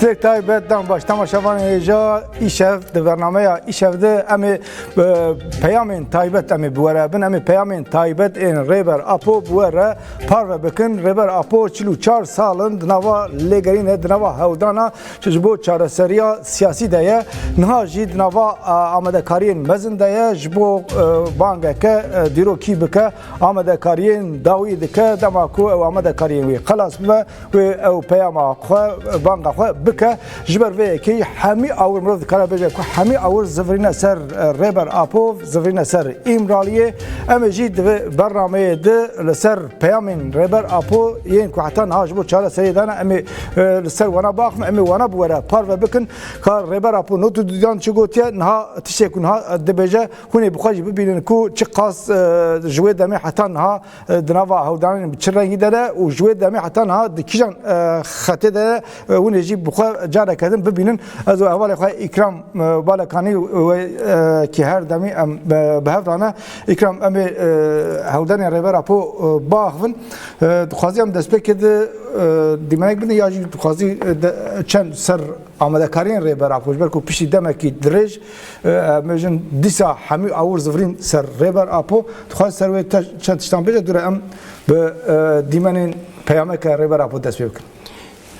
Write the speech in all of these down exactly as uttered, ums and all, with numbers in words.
Dek taybet dan baş temaşevanê hêja, îşev di bernameya îşev de em ê, e, peyamên taybet em ê bi we re bin, em ê peyamên taybet ên Rêber Apo bi we re parve bikin. Rêber Apo çil û çar sal in di nava lêgerîn de, di nava hewdana ji bo çareseriya siyasî de ye. Niha jî di nava, e, amadekariyên mezin de ye, ji bo, e, bangeke, e, dîrokî bike, amadekariyên dawî dike, dema ku ew amadekariyên wî xelas bibe, wê ew peyama xwe, banga xwe bike. Ji ber vê yekê hemî awir, mirov dikare bêje ku hemî awir zivirîne ser, e, Rêber Apo, zivirîne ser Îmraliyê. Em ê jî di vê bernameyê de li ser peyamên Rêber Apo yên ku heta niha ji bo çareseriyê dane, em ê, e, li ser wana biaxivin, em ê wana bi we re parve bikin. Ka Rêber Apo nod û duyan çi gotiye, niha tiştê ku niha dibêje, hûn ê bi xwe jî bibînin ku çiqas, e, ji wê demê heta niha e, di nava hewdanên bi çi rengî de ne û ji wê demê heta niha di kîjan, e, xetê de ne, e, hûn ê jî bi xwe careke din bibînin. Ez û hevalê xwe Îkram, e, Balekanî wê, e, kî her demî em, e, bi hev re ne. Îkram, em ê, e, hewdanên Rêber Apo, e, biaxivin. E, dixwazî em destpêkê de, e, dîmenek bidin ya jî dixwazî, e, de, çend ser amadekariyên Rêber Apo, ji ber ku piştî demekî dirêj, e, em bêjin dîsa hemî awir zivirîn ser Rêber Apo. Dixwaze ser wê te çend tiştan bêje, dûre em bi, e, dîmenên peyameke Rêber Apo dest pê bikin.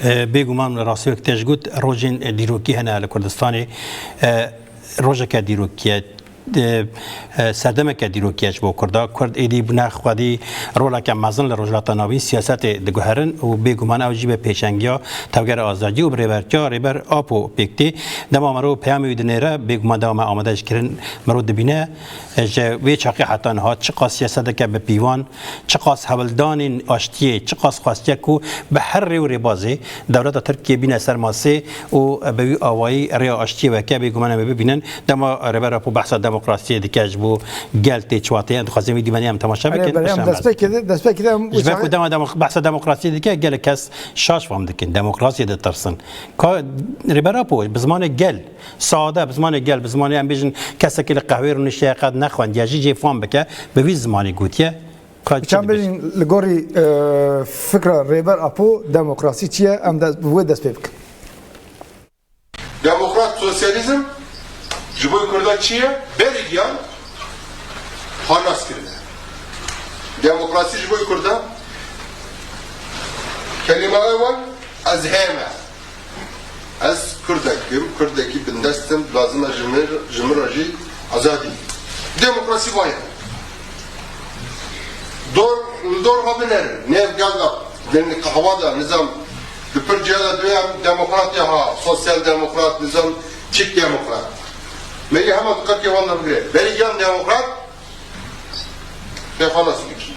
E, bêguman rastî wek te ji got, rojên dîrokî hene li Kurdistanê. E, rojeke dîrokî ye. E, e, serdemeke dîrokî ye ji bo Kurda. Kurd êdî bûne xwedî roleke mezin li Rojhilata Navîn siyasetê diguherin û bêguman ew jî bi pêşengiya Tevgera Azadiyê û bi rêbertiya Rêber Apo pêk tê. Dema mero peyamê wî dinêre, bêguman dema me amade ji kirin mero dibîne, e, ji wê çaxê heta niha çiqas siyaseteke bi pîvan, çiqas hewldanên aştiyê, çiqas xwestiye ku bi her rê û rêbazê dewleta Tirkiyê bîne ser masê û bi wî awayî rêya aştiyê weke bêguman em ê bibînin. Dema Rêber Apo behsa demokrasiyê dike, ji bo gel tê çi wateyê, em dixwazin vî dîmenê em temaşe bikin. Erê, belê, em destpêkê de, destpêkê de em Ji ber ku dema demo-, behsa demokrasiyê dike, gelek kes şaş fam dikin, demokrasiyê ditirsin. Ka Rêber Apo bi zimanê gel, sade, bi zimanê gel, bi zimanê em bêjin kesekî li qehwê rûniştiye, qet nexwendiye, jî jê fam bike, bi vî zimanî gotiye. Ka çi Çend dibêjin? Bêjin li gorî, e, fikra Rêber Apo demokrasî çi ye? Em de, bi wê dest pê bikin. Demokrat sosyalizm ji bo Kurda çi ye? Berî giyan xwe nas kirine. Demokrasî ji bo Kurda kelîma ewan ez heme. Ez Kurdek im, Kurdekî bindest im, lazim e ji min, ji min re jî azadî. Demokrasî vaya. Dor, li dor xwe binerin. Nêv gel de, din qehwa de, nizam, di pir ciya de duyem demokrat ya ha, sosyal demokrat, nizam, çik demokrat. Merî hema diqetê wan de bigire. Berî yan demokrat, pê xwe nas bikî.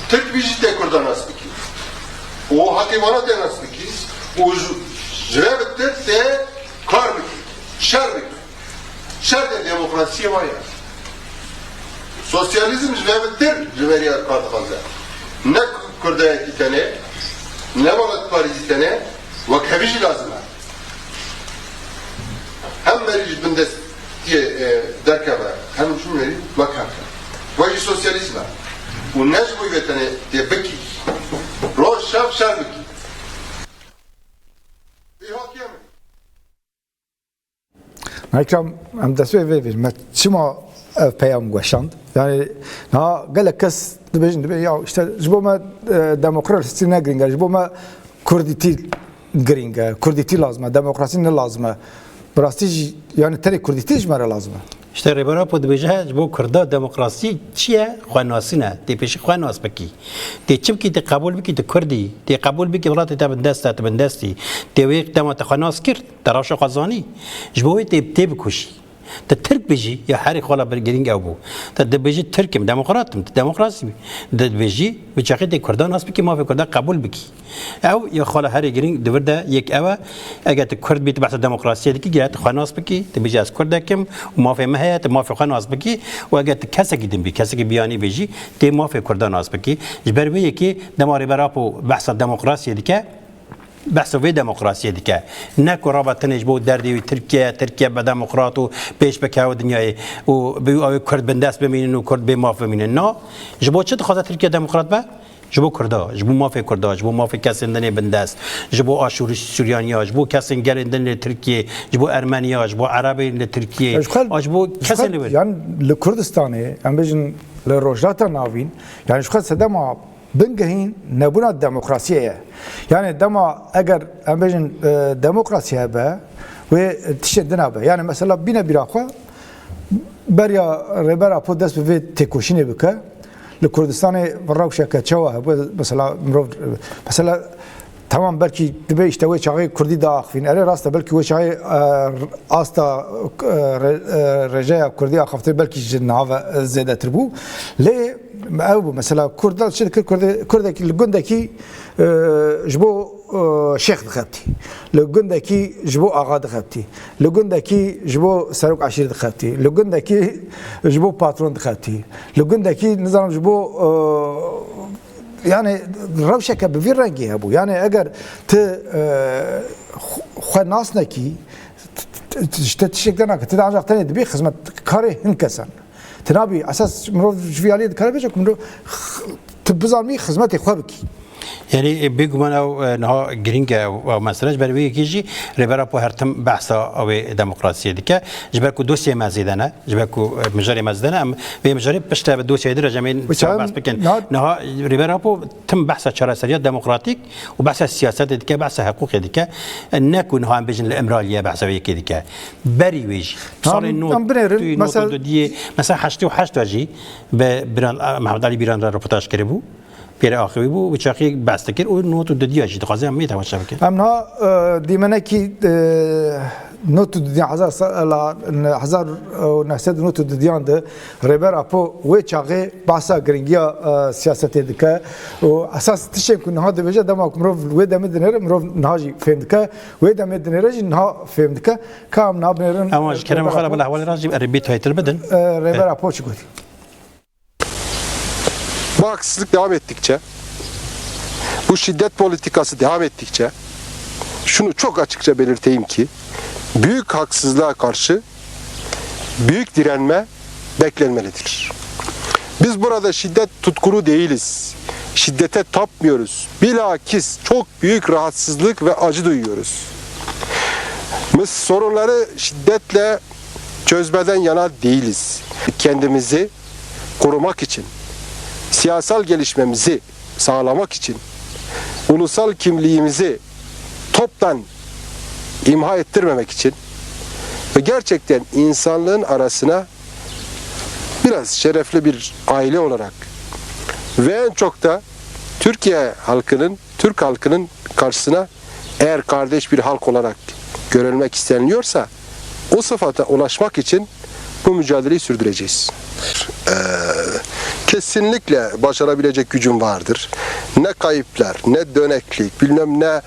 Tirk bî jî tê Kurda nas bikî. Û heqî wana tê nas bikî. Û ji, ji vê bitir tê kar bikî. Şer bikî. Şertê demokrasiyê wa ye. Sosyalîzm ji vê bitir ji vê re kar dixwaze. Ne kurdayetî tenê, ne welatparêzî tenê, wekhevî jî lazim e. Hem merî ji bindestiyê, e, derkeve, hem jî merî wekhev. Wa jî sosyalîzm e. Û ne ji bo vê tenê tê bikî. Roj şev şer bikî. Îhatiye min. Ekrem, em dest pê vê bîr. Me çima ev peyam weşand? Yani, niha gelek kes dibêjin, dibê, ya işte ji bo me, e, demokrasî ne girîng e, ji bo me kurdîtî girîng e, kurdîtî lazim e, demokrasî ne lazim e. Bi rastî jî, yani tenê kurdîtî ji me re lazim e. İşte Rêber Apo dibêje, ji bo Kurda demokrasî çi ye? Xwenasîn e. Tê pêşî xwe nas bikî. Tê çi bikî? Tê qebûl bikî tu Kurdî. Tê qebûl bikî welatê te bindest e, tu bindestî. Tê wê dema te xwe nas kir, te rewşa xwe zanî. Ji bo wê tê, tê bikuşî. Tu Tirk bijî, ya herî xala bir girîng ew bû. Tu dibêjî Tirk im, demokrat im, tu demokrasî bî. Tu dibêjî, bi çaxê tê Kurda nas bikî, mafê Kurda qebûl bikî. Ew ya xala herî girîng di vir de yek ew e, eger tu Kurd bî, tu behsa demokrasiyê dikî, gerek tu xwe nas bikî, tu bêjî ez Kurdek im û mafê min heye, tu mafê xwe nas bikî û eger tu kesekî din bî, kesekî biyanî bê jî, tê mafê Kurda nas bikî. Ji ber vê yekê dema Rêber Apo behsa demokrasiyê dike, behsa vê demokrasiyê dike. Ne ku rabe tenê ji bo derdê wî Tirkiye, Tirkiye be demokrat û pêş bikeve dinyayê û bi wî awê Kurd bindest bimînin û Kurd bê maf bimînin. Na, ji bo çi dixwaze Tirkiye demokrat be? Ji bo Kurda, ji bo mafê Kurda, ji bo mafê kesên din ê bindest, ji bo aşûrî Sûriyaniya, ji bo kesên gelên din li Tirkiyê, ji bo Ermeniya, ji bo Erebên li Tirkiyê, Ji xwe, a ji bo ji kesên xwe, li wir. Yan li Kurdistanê, em bêjin li Rojhilata Navîn, yani ji xwe sedema bingehîn nebûna demokrasiyê ye. Yani dema eger em bêjin, e, demokrasî hebe, wê tiştên din hebe. Yani mesela bîne bîra xwe, beriya Rêber Apo dest bi vê têkoşînê bike, li Kurdistanê rewşeke çawa hebû, mesela mirov, mesela, tamam, belkî dibe işte wê çaxê Kurdî diaxivîn. Erê, rast e, belkî wê çaxê, e, asta, e, re-, e, rêjeya Kurdî axaftinê belkî ji niha ve, e, zêdetir bû. Lê ew bû, mesela Kurd çi dikir? Kurdê-, Kurdekî li gundekî, e, ji bo, e, şêx dixebitî. Li gundekî ji bo axa dixebitî. Li gundekî ji bo serok eşîrê dixebitî. Li gundekî ji bo patron dixebitî. Li gundekî, nizanim, ji bo, e, yani rewşeke bi vî rengî hebû. Yani eger tu, e, xwe, xwe nas nekî, t-, t-, t-, ji te tiştek te nake. Tu de ancak tenê dibî xizmetkarê hin kesan. Tu nabî esas mirov ji vî aliyê dikare bêje ku mirov x-, tu bizanî xizmetê xwe bikî. Yani, e, bêguman ew, e, niha girîng e, ew, ew mesele. Ji ber vê yekê jî Rêber Apo her tim behsa ew ê demokrasiyê dike. Ji ber ku dosyayê me zêde ne, ji ber ku, e, mijarê me zêde ne, em vê mijarê piştre bi dosyayê din re ji em ên Wisa behs bikin. niha Niha Rêber Apo tim behsa çareseriya demokratîk û behsa siyasetê dike, behsa hiqûqê dike. E, ne ku niha em bêjin li Îmraliyê behsa vê yekê dike. Berî wê jî. Niha Salên em, not, em binêrin, tu, not û mesela dudiyê, mesela heştê û heşt ve jî bi Biran, Mehmet Alî Bîran re reportaj kiribû. Pêre axivî bû, wî çaxî behs dikir û not û dudiya jî dixwaze em ê temaşe bikin. Em niha, e, dîmenekî, e, not û dudiyan hezar sala, hezar û neh sed û not û dudiyan de Rêber Apo wê çaxê behsa giringiya, e, siyasetê dike û esas tiştên ku niha dibêje, dema ku mirov wê demê dinêre, mirov niha jî fêm dike, wê demê dinêre jî niha fêm dike. Ka em niha binêrin, Ama ji kerema Rêber xwe re Apo. bila hevalê re jî erê bê taytir bidin. E, Rêber Apo çi gotî? Bu haksızlık devam ettikçe, bu şiddet politikası devam ettikçe, şunu çok açıkça belirteyim ki, büyük haksızlığa karşı büyük direnme beklenmelidir. Biz burada şiddet tutkunu değiliz, şiddete tapmıyoruz. Bilakis çok büyük rahatsızlık ve acı duyuyoruz. Biz sorunları şiddetle çözmeden yana değiliz. Kendimizi korumak için, siyasal gelişmemizi sağlamak için, ulusal kimliğimizi toptan imha ettirmemek için ve gerçekten insanlığın arasına biraz şerefli bir aile olarak ve en çok da Türkiye halkının, Türk halkının karşısına eğer kardeş bir halk olarak görülmek isteniliyorsa, o sıfata ulaşmak için bu mücadeleyi sürdüreceğiz. Ee, Kesinlikle başarabilecek gücüm vardır. Ne kayıplar, ne döneklik, bilmem ne,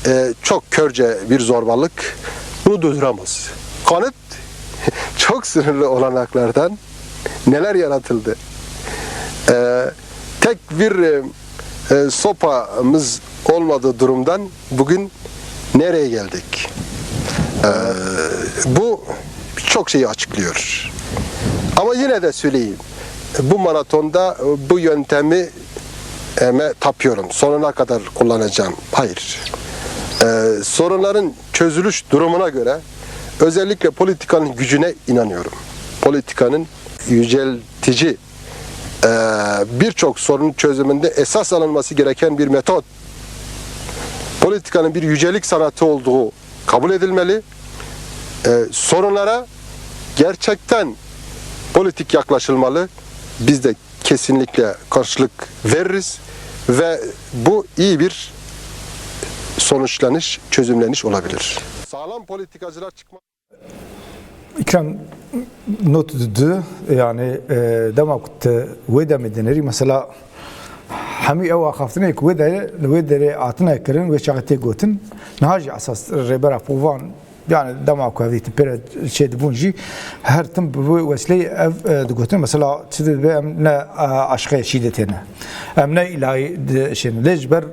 e, çok körce bir zorbalık bunu durduramaz. Kanıt çok sınırlı olanaklardan neler yaratıldı. Ee, tek bir, e, e, sopamız olmadığı durumdan bugün nereye geldik? Ee, Bu çok şeyi açıklıyor. Ama yine de söyleyeyim, bu maratonda, e, bu yöntemi, e, me tapıyorum. Sonuna kadar kullanacağım. Hayır. Ee, sorunların çözülüş durumuna göre özellikle politikanın gücüne inanıyorum. Politikanın yüceltici, e, birçok sorun çözümünde esas alınması gereken bir metot. Politikanın bir yücelik sanatı olduğu kabul edilmeli. E, sorunlara gerçekten politik yaklaşılmalı. Biz de kesinlikle karşılık veririz ve bu iyi bir sonuçlanış, çözümleniş olabilir. Sağlam politikacılar çıkma. Îkram, not du, yani, e, dema ku tu wê demê dinêrî, mesela, hemî ew axaftinê ku wê derê, li wê derê hatine kirin, wê çaxê tê gotin, niha jî esas Rêber Apo van Yani dema ku hevdîtin pêre çêdibûn jî her tim bi wê wesileyê ev, e, digotin, mesela çi dibe, em ne, e, aşiqê şîdetê ne. Em ne îlahî dişênin. Lê ji ber,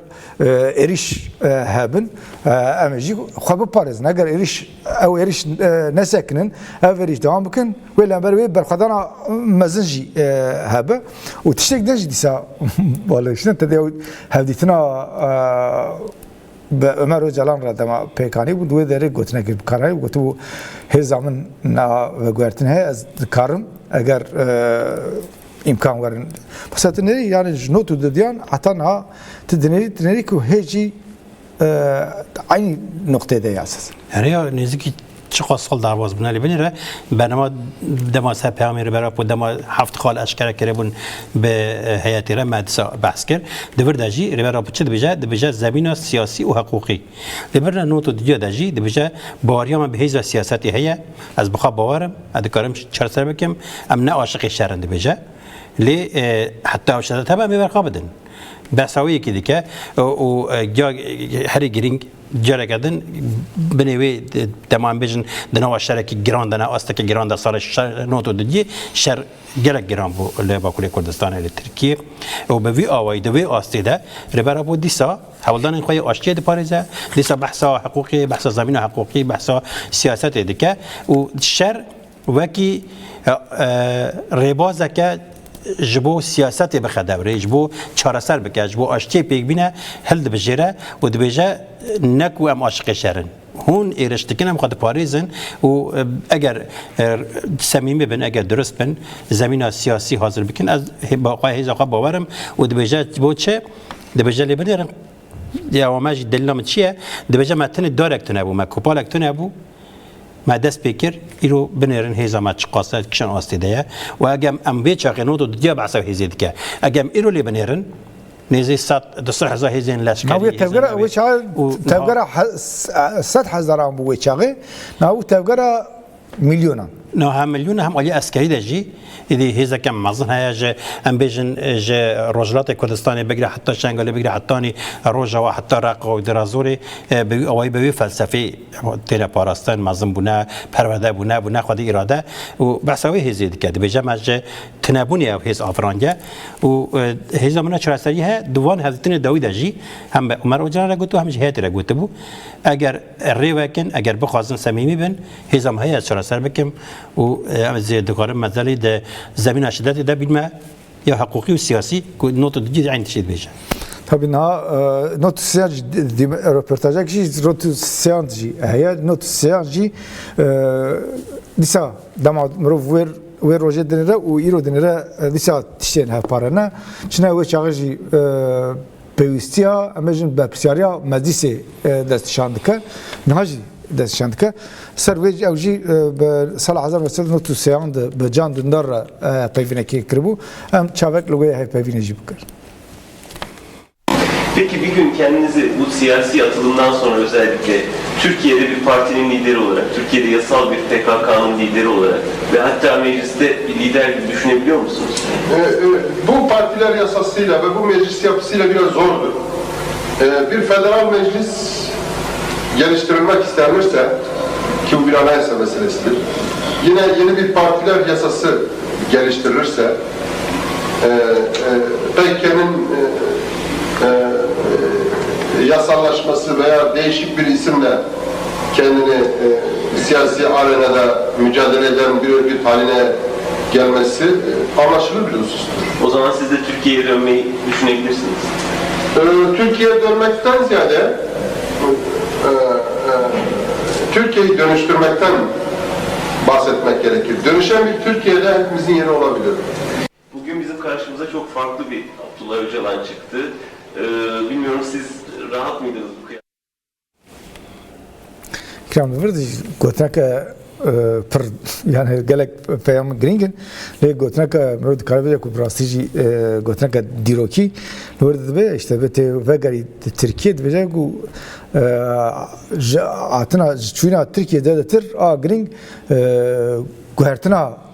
e, êrîş, e, hebin, e, em ê jî xwe biparêzin. Eger êrîş, ew êrîş, e, nesekinin, ev êrîş dewam bikin, wê li hember wê berxwedana mezin jî, e, hebe. Û tiştek din jî dîsa balêştin, te dê ew hevdîtina, e, bi Ömer Öcalan re dema pêkanî bû, di wê derê gotinekê bi kar anî, gotibû, hêza min niha veguhertin heye, ez dikarim, eger, e, îmkan werin. Mesela tu nerî, yani ji not û didiyan heta niha tu dinêrî, tu dinêrî ku hê jî, e, eynî noqtê de ye esas. Here ya nêzîkî çiqas sal derbas bûne, lê binêre bernama dema ser peyamê Rêber Apo dema heft xal eşkere kiribûn bi, e, heyetê re me dîsa behs kir. Di vir de jî Rêber Apo çi dibêje? Dibêje zemîna siyasî û hiqûqî. Li vir de not û didiya de jî dibêje baweriya me bi hêza siyasetê heye. Ez bi xwe bawer im, ez dikarim çareser bikim. Em ne aşiqê şer in dibêje. Lê, e, heta ew şiddet hebe em ê berxwe bidin. Behsa wê yekê dike û, û, e, ya herî girîng careke din binê wê, e, dema em bêjin di nava şerekî giran de ne, astekî giran de sala şer, not û didiyê şer gelek giran bû li Bakurê Kurdistanê, li Tirkiyê û bi vî awayî di vê astê de Rêber Apo dîsa hewldanên xwe yê aştiyê diparêze, dîsa behsa hiqûqê, behsa zemîna hiqûqî, behsa siyasetê dike û şer wekî, e, e, rêbazeke ji bo siyasetê bixe dewrê, ji bo çareser bike, ji bo aştiyê pêk bîne, hildibijêre û dibêje, ne ku em aşiqê şer in. Hûn êrîş dikin, em xwe diparêzin û, e, eger, e, semîmî bin, eger dirust bin, zemîna siyasî hazir bikin, ez hê-, ba-, xwe hêza xwe bawer im û dibêje, ji bo çi? Dibêje lê binêrin. Ya, me jî delîla min çi ye? Dibêje me tenê darek tune bû, me kopalek tune bû. Me dest pê kir, îro binêrin hêza me çiqas e, kişan astê de ye. Û egem em vê çaxê not û didiya behsa hêzê dike. Egem îro lê binêrin, nêzî sed, du sed hezar hêzên leşkerî, Navê hêzên tevgera, navê wê çaxê û tevgera he-, s-, sed hezaran bû wê çaxê. Nav tevgera milyonan. Na hem milyona hem alî eskerî de jî, êdî hêzeke mezin heye ji, em bêjin, ji Rojhilatê Kurdistanê bigire heta Şengalê, bigire hetanî Rojava, heta Reqa û Dêrazorê, e, bi wî awayî, bi wî felsefê têne parastin, mezin bûne, perwerde bûne, bûne xwedî îrade û behsa wê hêzê dike. Dibêje me ji tunebûnê ev hêz afirandiye û, e, hêza min a çareserî heye, di van hevdîtinê dawî de jî hem bi Omer Ocalan re gotibû, hem jî heyetê re gotibû. Eger rê vekin, eger bixwazin semîmî bin, hêza min heye ez çareser bikim û, e, ez ê dikarim mezelê di zemîna şidetê de bînme ya hiqûqî û siyasî, ku not û didî eyn tiştê dibêje. Tabî niha, e, not û sêyan jî di, di, röportajek jî not û sêyan jî heye, not û sêyan jî, e, dîsa dema mirov wê, wê rojê dinêre û îro dinêre, e, dîsa tiştên hevpar hene. Çine wê çaxê jî, e, pêwîstiya, em bêjin berpirsyariya meclîsê, e, destnîşan dike. Niha jî destnîşan dike. Ser wê ew jî, e, bi sala hezar neh sed û nod û sêyan de bi Can Dündar re, e, peyvînekê kiribû. Em çavek li wê hevpeyvînê jî bikin. Peki bir gün kendinizi bu siyasi atılımdan sonra özellikle Türkiye'de bir partinin lideri olarak, Türkiye'de yasal bir P K K'nın lideri olarak ve hatta mecliste bir lider gibi düşünebiliyor musunuz? E, e, bu partiler yasasıyla ve bu meclis yapısıyla biraz zordur. E, bir federal meclis geliştirilmek istenirse, ki bu bir anayasa meselesidir, yine yeni bir partiler yasası geliştirilirse, e, e, P K K'nın, e, e, e, yasallaşması veya değişik bir isimle kendini, e, siyasi arenada mücadele eden bir örgüt haline gelmesi, e, anlaşılır bir husustur. O zaman siz de Türkiye'ye dönmeyi düşünebilirsiniz. E, Türkiye'ye dönmekten ziyade, e, e, Türkiye'yi dönüştürmekten bahsetmek gerekir. Dönüşen bir Türkiye'de hepimizin yeri olabilir. Bugün bizim karşımıza çok farklı bir Abdullah Öcalan çıktı. Ee, bilmiyorum, siz rahat mıydınız bu kıya- Kiram li vir dî gotineke, e, pir, yani gelek peyam girîng in. Lê gotineke mirov dikare bêje ku bi rastî jî, e, gotineke dîrokî li vir dibe, işte, bi tê vegerî Tirkiye dibêje ku, e, ji hatina, ji çûna Tirkiye zêdetir a girîng, e, guhertina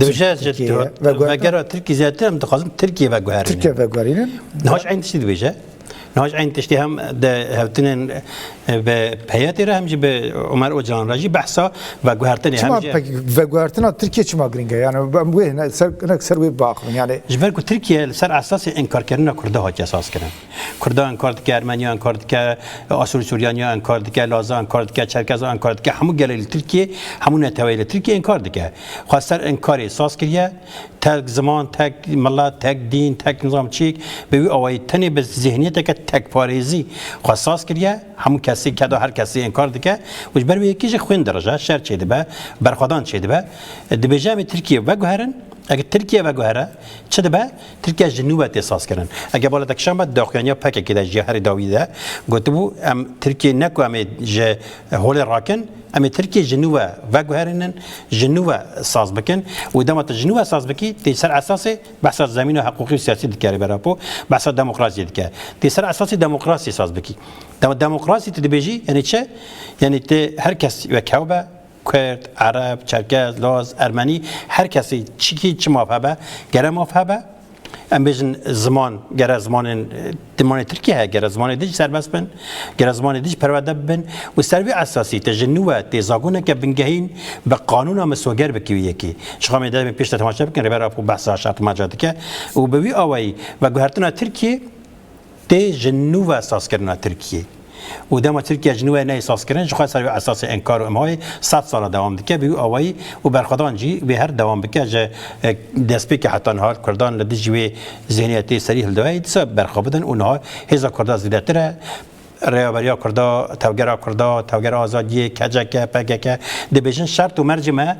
Dibêje ji Tirkiye veguhertin. Vegera Tirkî zêdetir em dixwazin Tirkiye veguherînin. Tirkiye veguherînin. Niha jî eyn tiştî dibêje. Niha ji eyn tiştî hem di hevtinên bi P Y D'ê re hem jî bi Omer Ocalan re jî behsa veguhertinê hem Çima jî pek veguhertina Tirkiye çima giring e? Yani em wê ne ser, ne ser wê biaxivin. Yani Ji ber ku Tirkiye li ser esasê înkarkirina Kurda hatiye sazkirin. Kurda înkar dike, Ermeniya înkar dike, Asûr Suryaniya înkar dike, Laza înkar dike, Çerkeza înkar dike, hemû gelê li Tirkiye, hemû neteweyê li Tirkiye înkar dike. Xwe ser înkarê saz kiriye, tek ziman, tek milet, tek dîn, tek nizam çîk, bi wî awayî tenê bi zihniyeteke tekparêzî xwe saz kiriye. Hemû kesî keda her kesî înkar dike û ji ber wê yekê jî xwîn dirije, şer çêdibe, berxwedan çêdibe. Dibêje em ê Tirkiye veguherin. Eger Tirkiye veguhere, çi dibe? Tirkiye ji nû ve tê sazkirin. Eger bala te kişan be, daxuyaniya P K K de jî herî dawî de gotibû, em Tirkiye ne ku em ê ji holê rakin, em ê Tirkiye ji nû ve veguherînin, ji nû ve saz bikin û dema tu ji nû ve saz bikî, tê ser esasê behsa zemîna hiqûqî û siyasî dike Rêber Apo, behsa demokrasiyê dike. Tê ser esasê demokrasiyê saz bikî. Dema demokrasî tu dibêjî, yanî çi? Yanî tê her kes wek hew be, Kurd, Ereb, Çerkez, Laz, Ermenî, her kesî çikî çi maf hebe, gere maf hebe. Em bêjin ziman, gere zimanên, e, zimanê Tirkî heye, gere zimanê din jî serbest bin, gere zimanê din jî perwerde bibin û ser vê esasî te ji nû ve tê zagoneke bingehîn bi qanûna misoger bikî wî yekê. Ji xwe em ê demê pêş de temaşe bikin, Rêber Apo behsa şertmeca dike û bi wî awayî veguhertina Tirkiyê tê ji nû ve sazkirina Tirkiyê. Û dema Tirkiye ji nû ve neyê sazkirin, ji xwe ser wê esasê înkar û îmhayê sed sala dewam dike, bi wî awayî û berxwedan jî wê her dewam bike ji, e, destpêkê heta niha Kurdan li dijî wê zihniyetê serî hildiweyî dîsa berxwe bidin û niha hêza Kurda zêdetir e. Rêveberiya Kurda, Tevgera Kurda, Tevgera Azadiyê, K C K, P K K dibêjin şert û mercê me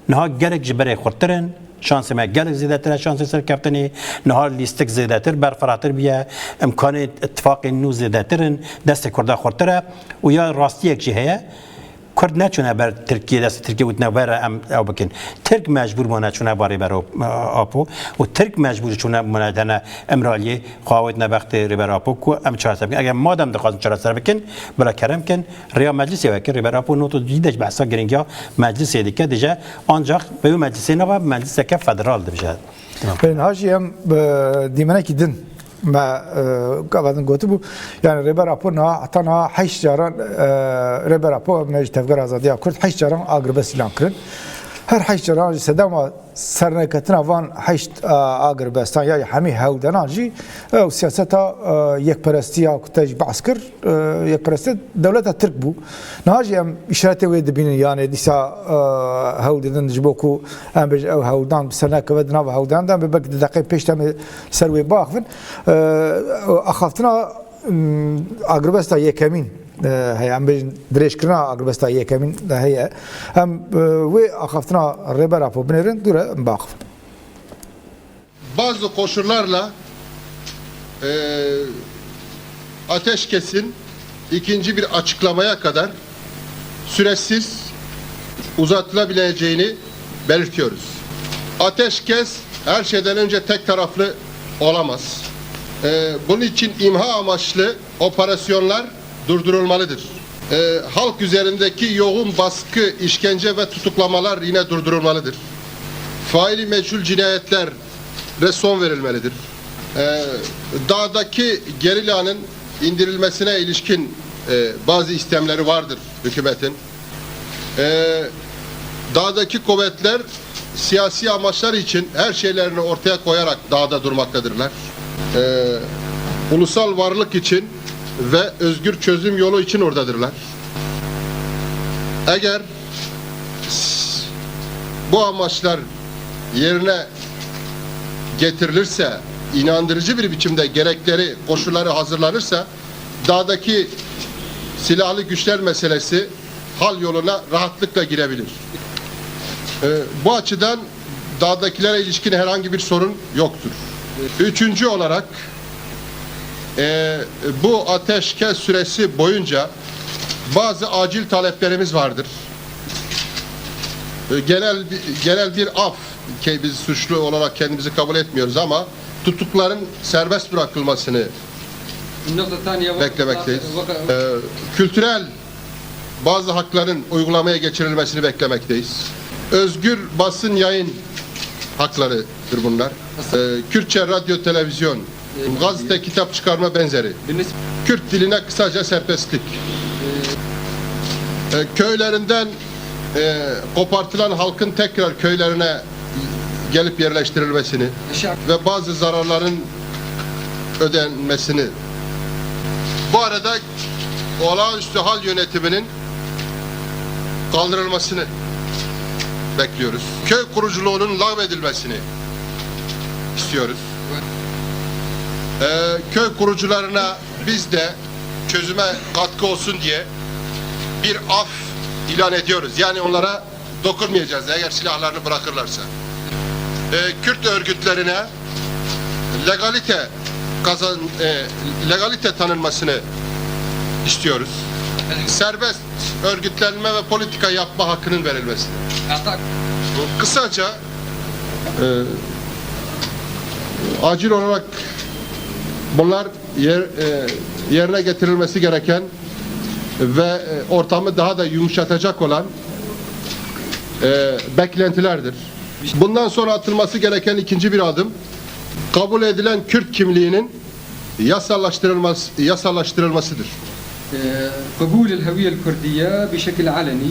niha gelek ji berê xurttir in. Şansê me gelek zêdetir e, şansê serkeftinê. Niha lîstik zêdetir, berfirehtir bûye. Îmkanê îtifaqên nû zêdetir in. Destê Kurda xurttir e. Û ya rastiyek jî heye. Kurd neçûne ber Tirkiye, destê Tirkiye gotine were em ew bikin. Tirk mecbûr bûne çûne ber Rêber Apo. Û Tirk mecbûr çûne bûne tene Îmraliyê, xwe awêtine bextê Rêber Apo ku em çareser bikin. Eger madem dixwazin çareser bikin, bila kerem kin, rêya meclisê vekin. Rêber Apo not û dî de ji behsa giringiya meclisê dike, dije, ancak bi wê meclisê nava, bi mecliseke federal dibije. Belê, niha jî em bi dîmenekî din me, e, gava din gotibû, yani Rêber Apo niha, heta niha heşt caran, e, Rêber Apo, me ji Tevgera Azadiya Kurd heşt caran agirbest îlan kirin. Her heşt caran ji sedema serneketina van heşt, e, agirbestan ya hemî hewldanan jî, e, siyaseta, e, yekperestiya ku te jî behs kir, e, yekperestî dewleta Tirk bû. Niha jî em îşaretê wê dibînin, yanê dîsa, e, hewl didin ji bo ku em bêjin ew hewldan bi ser nekeve di nava hewldan de, em ê belkî di deqeyên pêş de em ê ser wê biaxivin. E, axaftina, m, agirbesta yekemîn, e, heye, em bêjin dirêjkirina agirbesta yekemîn de heye. Em, e, wê axaftina Rêber Apo binêrin, dû re em biaxivin. Bazı koşullarla, e, ateşkesin ikinci bir açıklamaya kadar süresiz uzatılabileceğini belirtiyoruz. Ateşkes her şeyden önce tek taraflı olamaz. E, bunun için imha amaçlı operasyonlar durdurulmalıdır. E, halk üzerindeki yoğun baskı, işkence ve tutuklamalar yine durdurulmalıdır. Faili meçhul cinayetlere son verilmelidir. E, dağdaki gerilanın indirilmesine ilişkin, e, bazı istemleri vardır hükümetin. E, dağdaki kuvvetler siyasi amaçlar için her şeylerini ortaya koyarak dağda durmaktadırlar. E, ulusal varlık için ve özgür çözüm yolu için oradadırlar. Eğer bu amaçlar yerine getirilirse, inandırıcı bir biçimde gerekleri, koşulları hazırlanırsa, dağdaki silahlı güçler meselesi hal yoluna rahatlıkla girebilir. E, bu açıdan dağdakilere ilişkin herhangi bir sorun yoktur. Üçüncü olarak, e, bu ateşkes süresi boyunca bazı acil taleplerimiz vardır. E, genel bi-, genel bir af, ke-, biz suçlu olarak kendimizi kabul etmiyoruz ama tutukların serbest bırakılmasını beklemekteyiz. E, kültürel bazı hakların uygulamaya geçirilmesini beklemekteyiz. Özgür basın yayın haklarıdır bunlar. E, Kürtçe radyo, televizyon Gazete, kitap çıkarma benzeri. Kürt diline kısaca serbestlik. E, köylerinden e, kopartılan halkın tekrar köylerine gelip yerleştirilmesini ve bazı zararların ödenmesini. Bu arada olağanüstü hal yönetiminin kaldırılmasını bekliyoruz. Köy kuruculuğunun lağvedilmesini istiyoruz. Ee, köy kurucularına biz de çözüme katkı olsun diye bir af ilan ediyoruz. Yani onlara dokunmayacağız eğer silahlarını bırakırlarsa. Ee, Kürt örgütlerine legalite kazan e, legalite tanınmasını istiyoruz. Serbest örgütlenme ve politika yapma hakkının verilmesini. Kısaca e, acil olarak bunlar yer, e, yerine getirilmesi gereken ve e, ortamı daha da yumuşatacak olan e, beklentilerdir. Bundan sonra atılması gereken ikinci bir adım, kabul edilen Kürt kimliğinin yasallaştırılması, yasallaştırılmasıdır. قبول الهوية الكردية بشكل علني.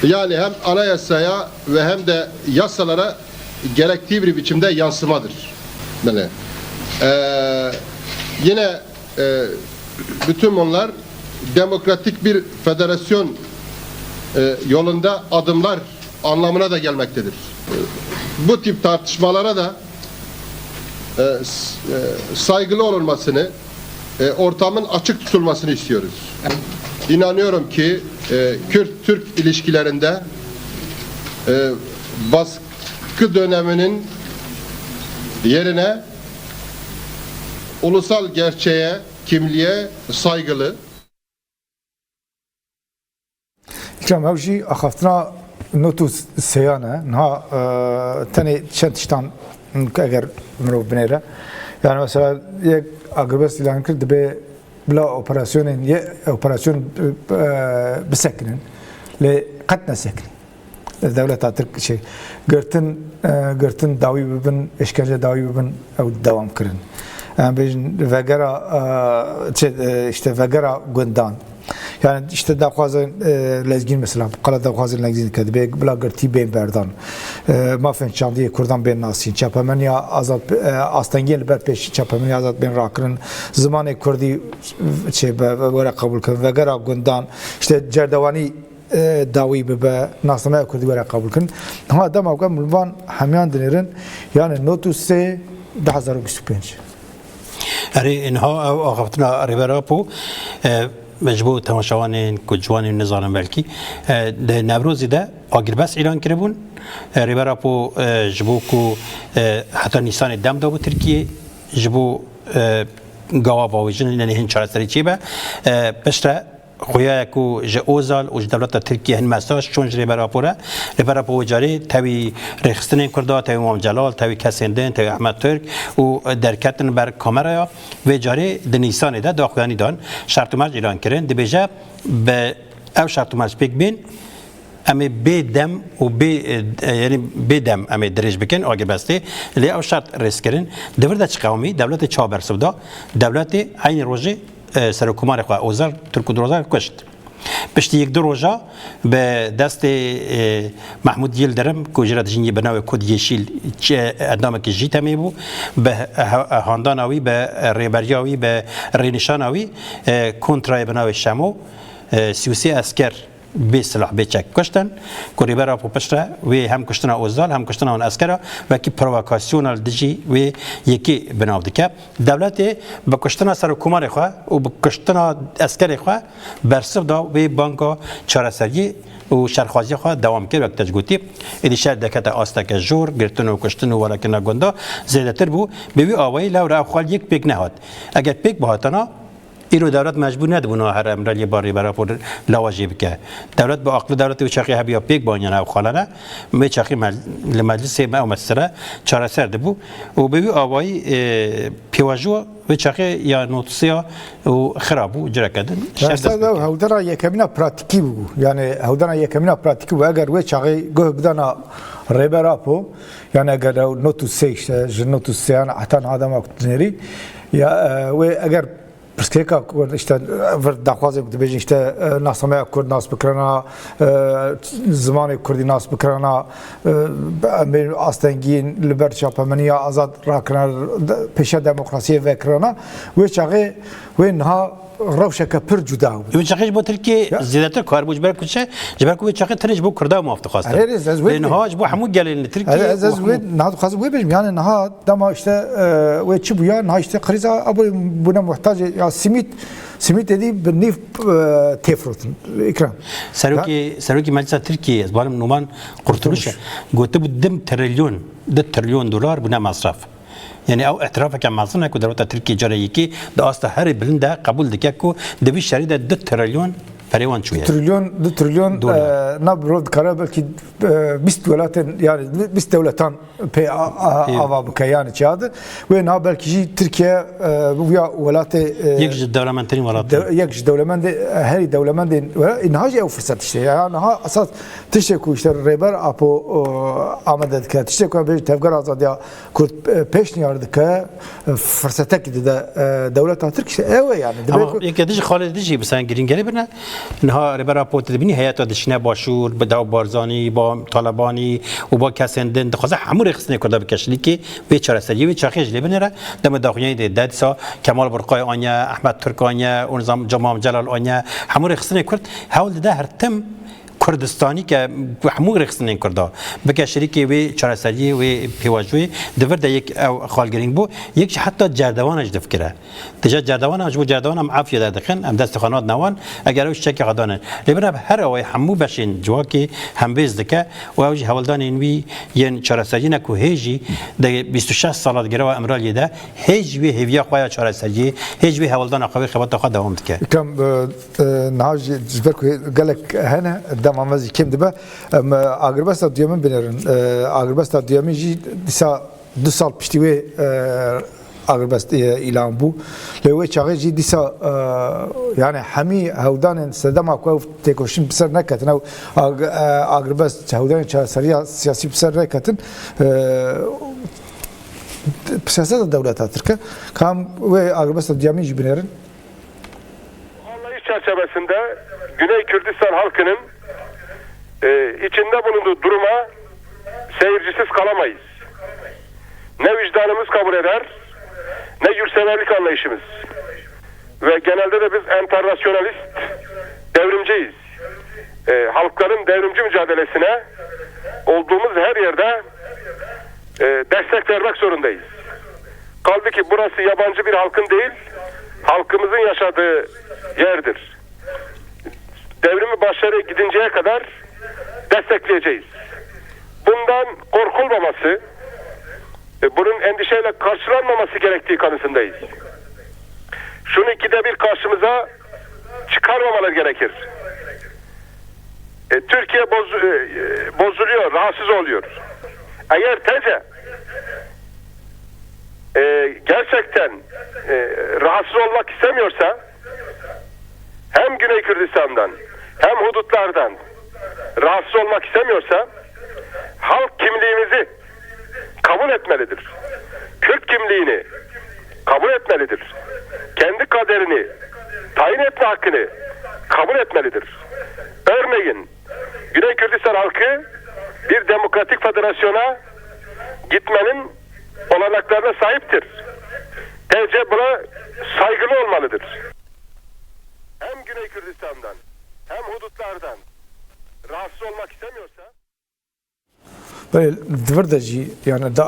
Yani hem anayasaya ve hem de yasalara gerektiği bir biçimde yansımadır. Böyle. Ee, yine e, bütün bunlar demokratik bir federasyon e, yolunda adımlar anlamına da gelmektedir. E, bu tip tartışmalara da e, s- e, saygılı olunmasını, e, ortamın açık tutulmasını istiyoruz. İnanıyorum ki e, Kürt-Türk ilişkilerinde e, baskı döneminin yerine ulusal gerçeğe, kimliğe saygılı, Îkram, ew jî axaftina not û sêyan e. Niha e, tenê çend tiştan eger mirov binêre. Yani mesela yek agirbest îlan kir, dibe bila operasyonên ye operasyon e, bisekinin. Lê qet nesekinin. Dewleta Tirk şey, girtin, e, girtin dawî bibin, êşkence dawî bibin, ew dewam kirin. Em bêjin vegera, e, çi, e, işte vegera gundan. Yani işte daxwazên e, lezgîn mesela, qala daxwazên lezgîn ke dibê bila girtî bên berdan. E, mafên çandiyê Kurdan bên nasîn. Çapemeniya azad, e, astengiyên li ber pêş çapemeniya azad bên rakirin. Zimanê Kurdî çê be, were qebûl kirin. Vegera gundan. İşte cerdewanî e, dawî bibe, nasnameya kurdî were qebûl kirin. Niha dema ku em li van hemiyan dinêrin, yani not û sê du hezar û bîst û pênc. Erê, niha ew axaftina Rêber Apo, e, me ji bo temaşevanên ku ciwanên nizanin belkî, e, di Newrozê de agirbest îlan kiribûn. E, Rêber Apo, e, ji bo ku, e, heta Nîsanê dem dabû Tirkiyê, ji bo, e, gawa bavêjin, yanî hin çareserî çêbe, e, piştre Xuya ye ku ji Ozal û ji dewleta Tirkiye hin mesaj çûn ji Rêber Apo re. Rêber Apo wê carê tevî rêxistinên Kurda, tevî Mam Celal, tevî kesên din, tevî Ehmed Turk û derketin ber kameraya. Vê carê di Nîsanê de da xuyanî dan, şert û merc îlan kirin. Dibêje, bi ev şert û merc pêk bên, em ê bê dem û bê, e, yanî bê dem em ê dirêj bikin agirbestê. Lê ew şert rêz kirin. Di vir de çi qewimî? Dewletê çawa bersiv da? Dewletê eynî rojê e, Serokkomarê xwe Ozal, Turgut Ozal kuşt. Piştî yek du roja bi destê, e, Mahmut Yildirim, ku jî re dijîn yê bi navê Kod Yeşîl, çi endamekî JÎTEMê bû, bi he-, he-, handana wî, bi rêberiya wî, bi rênîşana wî, e, kontrayê bi navê Şemo, e, sî û sê esker bê silah, bê çek kuştin, ku Rêber Apo piştre wê hem kuştina Ozal, hem kuştina wan eskera wekî provokasyona li dijî wê yekê bi nav dike. Dewletê bi kuştina serokkomarê xwe û bi kuştina eskerê xwe bersiv da wê banga çareseriyê û şerxwaziya xwe dewam kir, wek te jî gotî. Êdî şer dekete asteke jor, girtin û kuştin û welakirina gunda zêdetir bû. Bi wî awayî lewra ev xal yek pêk nehat. Eger pêk bihatana, îro dewlet mecbûr nedibûna here Îmraliyê ba Rêber Apo lawa jê bike. Dewlet bi aqli dewletê wê çaxê hebiya pêk bianiyana ev xalane, wê çaxê mel-, li meclisê me ew mesele çareser dibû û bi wî awayî, e, pêvajoya wê çaxê ya notisiya û xira bû, cireke din şer dest pê kir. Hewdana yekemîna pratîkî bû. Yani hewdana yekemîna pratîkî bû. Eger wê çaxê guh bidana Rêber Apo, yani eger ew not û sê işte, ji not û sêyan heta niha dema ku dinêrî, ya, e, wê eger pirsgirêka Kurd, işte, vir daxwazê ku dibêjin, işte, e, nasnameya Kurd nas bikirana, e, zimanê Kurdî nas bikirana, e, em ê astengiyên li ber çapemeniya azad rakirina, de-, pêşiya demokrasiyê vekirana, wê çaxê, wê niha rewşeke pir cuda bû. Wê çaxê ji bo Tirkiyê Ya. zêdetir kar bû, ji ber ku çi? Ji ber ku wê çaxê tenê ji bo Kurda maf dixwastin. Erê, ez, ez wê Lê niha ji bo hemû gelên li Tirkiyê Ez, ez, ez û wê, hemû niha dixwazim wê bêjim. Yani niha dema işte, e, wê çi bûya? Niha işte krîza abû bûne muhtacê ya simît, simît êdî bi nîv, e, tê firotin. Îkram. Serokê, Ya. Serokê Meclisa Tirkiyê, ez barim Numan Kurtuluş, Kurtuluş. gotibû du trilyon, du trilyon dolar bûne masraf. Yani ew îtirafeke mezin e ku dewleta Tirkiyê cara yekê di asta herî bilind de qebûl dike ku di vî şerî de du trilyon perê wan çûye. Trilyon, du trilyon, Dolar. e, na mirov dikare belkî, e, bîst welatên, yani bîst dewletan pê a, a, Pê ava bike, yani çiya de. Wê niha belkî jî Tirkiye, e, bi ya welatê, e, Yek ji dewlemendtirîn welatê. de-, yek ji dewlemendê, herî dewlemendên, e, niha jî ew firset işte. Ya niha esas tiştê ku işte Rêber Apo, e, amade dike, tiştê ku em bêjin Tevgera Azadiya Kurd, e, pêşniyar dike, e, firsetekî dide, e, dewleta Tirk, işte ew e yani. Dibe Ama ku yeke dijî xalê dijî bi sen girîngelê bine. Niha Rêber Apo te dibînî heyeta dişine başûr, bi da Barzanî, ba Talebanî û ba kesên din dixwaze hemû rêxistinê Kurda bike şirîkê wê çareseriyê, wê çaxê ji lê binêre. Dema daxuyanî de, de dîsa Kemal Burqay aniye, Ehmed Turk aniye, û nizam Cemal Celal aniye, hemû rêxistinê Kurd hewl dide her tim Kurdistanî ke hemû rêxistinên Kurda bike şirîkê wê çareseriyê, wê pêvajoyê, di vir de yek ew xal girîng bû, yek jî heta cerdewana jî difikire. Dije cerdewana, ji bo cerdewana em afiyê derdixin, em destê xwe nadine wan, eger ew ji çekê xwe dane. Lê bira bi her awayî hemû beşên civakê hembêz dike û ew jî hewldanên wî yên çareseriyê ne ku hê jî de bîst û şeş sala digere we Îmraliyê de, hê jî wê hêviya xwe ya çareseriyê, hê jî wê hewldana xwe, wê xebata xwe dewam dike. Kam, e, E, niha jî ji ber ku gelek hene, dema me jî kêm dibe. Em, e, agirbesta duyemin binêrin. E, agirbesta duyemîn jî dîsa du sal piştî wê, e, agirbest, e, îlan bû. Lê wê çaxê jî dîsa, e, yani hemî hewldanên sedema ku ew têkoşîn bi ser neketin, ew ag-, e, agirbest hewldanên çareseriya siyasî bi ser neketin, e, siyaseta dewleta Tirk e. Kam wê agirbesta duyemîn jî binêrin. Anlayış çerçevesinde Güney Kürdistan halkının, e, içinde bulunduğu duruma seyircisiz kalamayız. Ne vicdanımız kabul eder, ne yurtseverlik anlayışımız. Ve genelde de biz enternasyonalist, devrimciyiz. E, halkların devrimci mücadelesine olduğumuz her yerde, e, destek vermek zorundayız. Kaldı ki burası yabancı bir halkın değil, halkımızın yaşadığı yerdir. Devrimi başarıya gidinceye kadar destekleyeceğiz. Bundan korkulmaması, e, bunun endişeyle karşılanmaması gerektiği kanısındayız. Şunu ikide bir karşımıza çıkarmamaları gerekir. E, Türkiye boz-, e, e, bozuluyor, rahatsız oluyor. Eğer TC, e, gerçekten, e, rahatsız olmak istemiyorsa, hem Güney Kürdistan'dan hem hudutlardan rahatsız olmak istemiyorsa, halk kimliğimizi kabul etmelidir. Kürt kimliğini kabul etmelidir. Kendi kaderini tayin etme hakkını kabul etmelidir. Örneğin, Güney Kürdistan halkı bir demokratik federasyona gitmenin olanaklarına sahiptir. TC buna saygılı olmalıdır. Hem Güney Kürdistan'dan hem hudutlardan rahatsız olmak istemiyorsa, Belê, di vir de jî, yani da,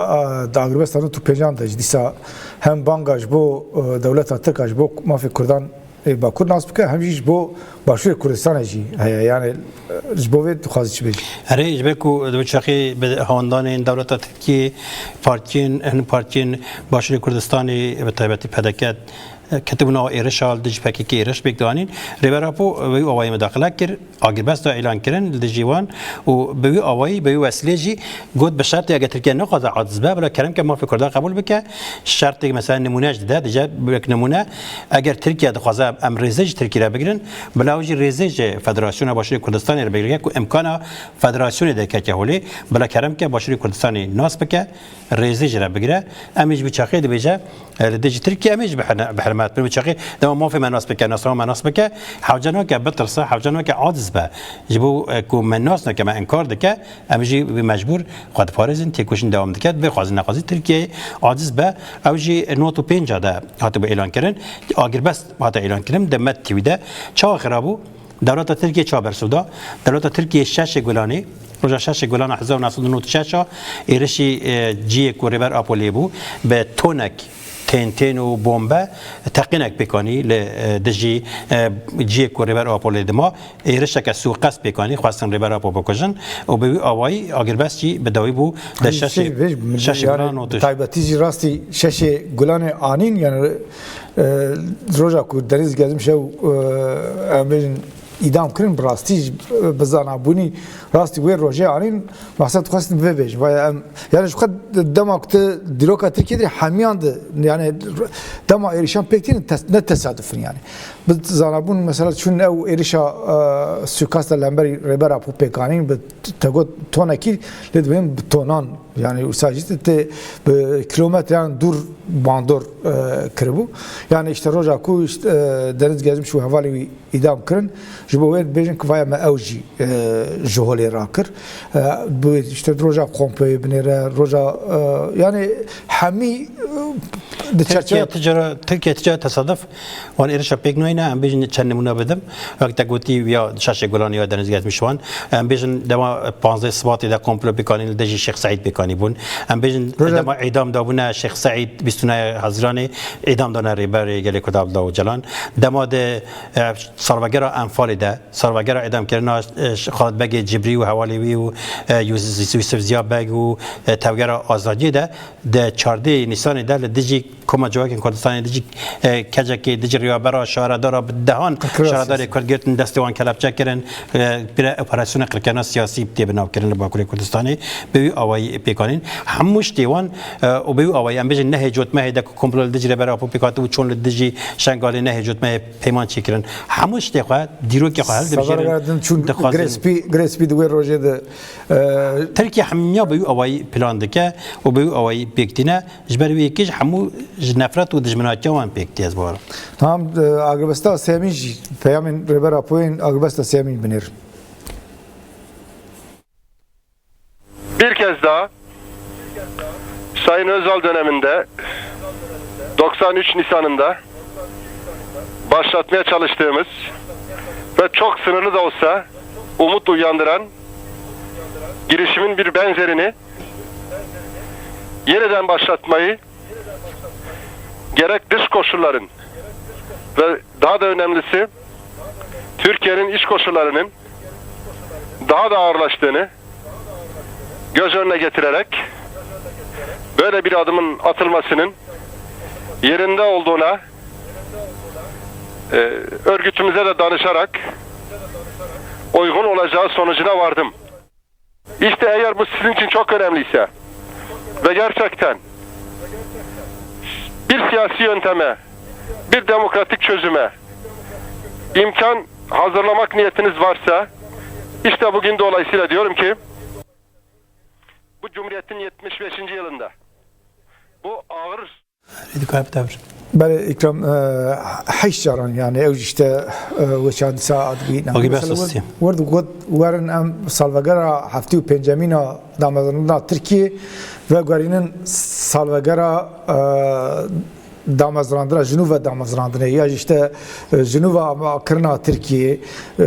da agirbesta nod û pêncan de jî dîsa hem banga ji bo, e, dewleta Tirk a ji bo mafê Kurdan ê Bakur nas bike, hem jî ji bo Başûrê Kurdistanê jî heye. Yani, e, ji bo vê dixwazî çi bêjî? Erê, ji ber ku di wê çaxê bi hewandanên dewleta Tirkiyê partiyên, hin partiyên Başûrê Kurdistanê, bi taybetî P D K, Ketibûna êrişa li dijî P K K êriş pêk danîn. Rêber Apo bi wî awayî mudaxile kir, agirbest da îlan kirin li dijî wan û bi wî awayî, bi wî wesîlê jî got, bi şertê eger Tirkiye nexwaze aciz be, bila kerem ke mafê Kurda qebûl bike, şertê mesela nimûne jî dide, dije wek nimûne, eger Tirkiye dixwaze em rêzê ji Tirkiye re bigirin, bila ew jî rêzê ji Federasyona Başûrê Kurdistanê re bigire ku imkana federasyonê de keke holê, bila kerem ke Başûrê Kurdistanê nas bike, rêzê ji re bigire. Em ê ji vî çaxê dibêje, e, li dijî Tirkiye em ê jî bi hene-, bi hurmet bin. Wî çaxê dema mafê me nas bike, nasnameya me nas bike, hewce nake bitirse, hewce nake aciz be. Ji bo, e, ku me nas nake, me inkar dike, em jî wî mecbûr xwe diparêzin, têkoşîn dewam dike, bê xwazî nexwazî Tirkiye aciz be. Ew jî nod û pênc de hatibû îlan kirin. Agirbest hate îlan kirin, di Med T V de. Çawa xirab bû? Dewleta Tirkiye çawa bersiv da? Dewleta Tirkiye şeşê Gulanê, roja şeşê Gulana hezar û neh sed û nod û şeş a êrişî, e, cihê ku Rêber Apo lê bû, bi tonek têntên û bombe teqînek pêk anî li, e, dijî, e, cihê ku Rêber Apo lê dima, êrişeke sûqest pêk anî, xwestin Rêber Apo bikujin û bi wî awayî agirbest jî bi dawî bû. De şeşê, şeşê Gulan nod û şeş. Taybetî jî rastî şeşê Gulanê anîn, yani, e, roja ku Deniz Gezmiş ew, e, em bêjin, îdam kirin, bi rastî jî, e, bi zanabûnî rastî wê rojê anîn, maqsed xwestin vê bêjin. Vaya em, yani ji xwe dema ku tu dîroka Tirkiyê dirê hemiyan di, yani dema êrişan pêk tînin, tes-, ne tesaduf in yani. Bi zanabûn mesela çûn ew êrişa, e, suikasta lemberî Rêber Apo pêk anîn, bi te got tonekî, lê dibên bi tonan, yani wisa jî tê bi kilometreyan dûr bandor, e, kiribû. Yani işte roja ku işte, e, Deniz Gezmiş û hevalê wî îdam kirin, ji bo wê dibêjin ku vaya me ew jî, e, ji holê rakir. E, bi işte roja komployê binêre, roja, e, yani hemî, e, di Tirkiye çerçeve ticara, Tirkiye ticara tesaduf wan êrişa pêk nayne, em bêjin çend nimûne bidim. Wek te gotî ya şeşê Gulanê ya Deniz Gezmiş wan. Em bêjin dema panzdeh Sibatê de komplo pêk anîn li dijî Şêx Seîd pêk anî bûn. Em bêjin dema îdam dabûne Şêx Seîd bîst û neh Hezîranê, îdam dane Rêberê Gelê Kurd Abdullah Ocalan. Dema de, e, salvegera Enfalê de, salvegera îdamkirina, e, Xalid Begê Cibrî û hevalê wî û, e, Yus-, Yusuf Ziya Beg û, e, tevgera Azadiyê de, di çardeh Nîsanê de li dijî Koma Civakên Kurdistanê, li dijî, e, kecekê, dijî rêvebera, şaredara, bi dehan şaredarê Kurd girtin, destê wan kelepçe kirin, e, pire operasyona qirkirina siyasî tê binavkirin li Bakurê Kurdistanê bi wî awayî pêk anîn. Hemû ştê wan, e, û bi wî awayî em bêjin nehê cotmehê de ku komplo li dijî Rêber Apo pêk hatibû, çûn li dijî Şengalê nehê cotmehê peyman çêkirin. Hemû ştê xwe, dîrokê xwe hildibijêrin, dixwazin. Girê spî, girê spî di wê rojê de, e, Tirkiye hemiya bi wî awayî plan dike û bi wî awayî pêk tîne. Ji ber wê yekê jî hemû ji nefret û dijminatiya wan pêk tê, ez bawer im. Tamam, e, agirbesta sêyemîn jî, peyamên Rêber Apoyên agirbesta sêyemîn binêrin. Bir kez daha Sayın Özal döneminde doksan üç Nisan'ında başlatmaya çalıştığımız ve çok sınırlı da olsa umut uyandıran girişimin bir benzerini yeniden başlatmayı gerek dış koşulların ve daha da önemlisi Türkiye'nin iç koşullarının daha da ağırlaştığını göz önüne getirerek böyle bir adımın atılmasının yerinde olduğuna, e, örgütümüze de danışarak uygun olacağı sonucuna vardım. İşte eğer bu sizin için çok önemliyse ve gerçekten bir siyasi yönteme, bir demokratik çözüme imkan hazırlamak niyetiniz varsa, işte bugün dolayısıyla diyorum ki, bu Cumhuriyet'in yetmiş beşinci yılında bu ağır Belê, Îkram, e, heşt caran, yani, ew jî işte, e, weçan dîsa adibî. Wekî behsa Mesela, sî. Wer, wer, werin em salvegera heftê û pêncemîn a damezrandina Tirkiyê veguherînin salvegera, e, damezrandina, Jinûve damezrandinê, ya jî işte, e, Jinûve amakirina Tirkiyê, e,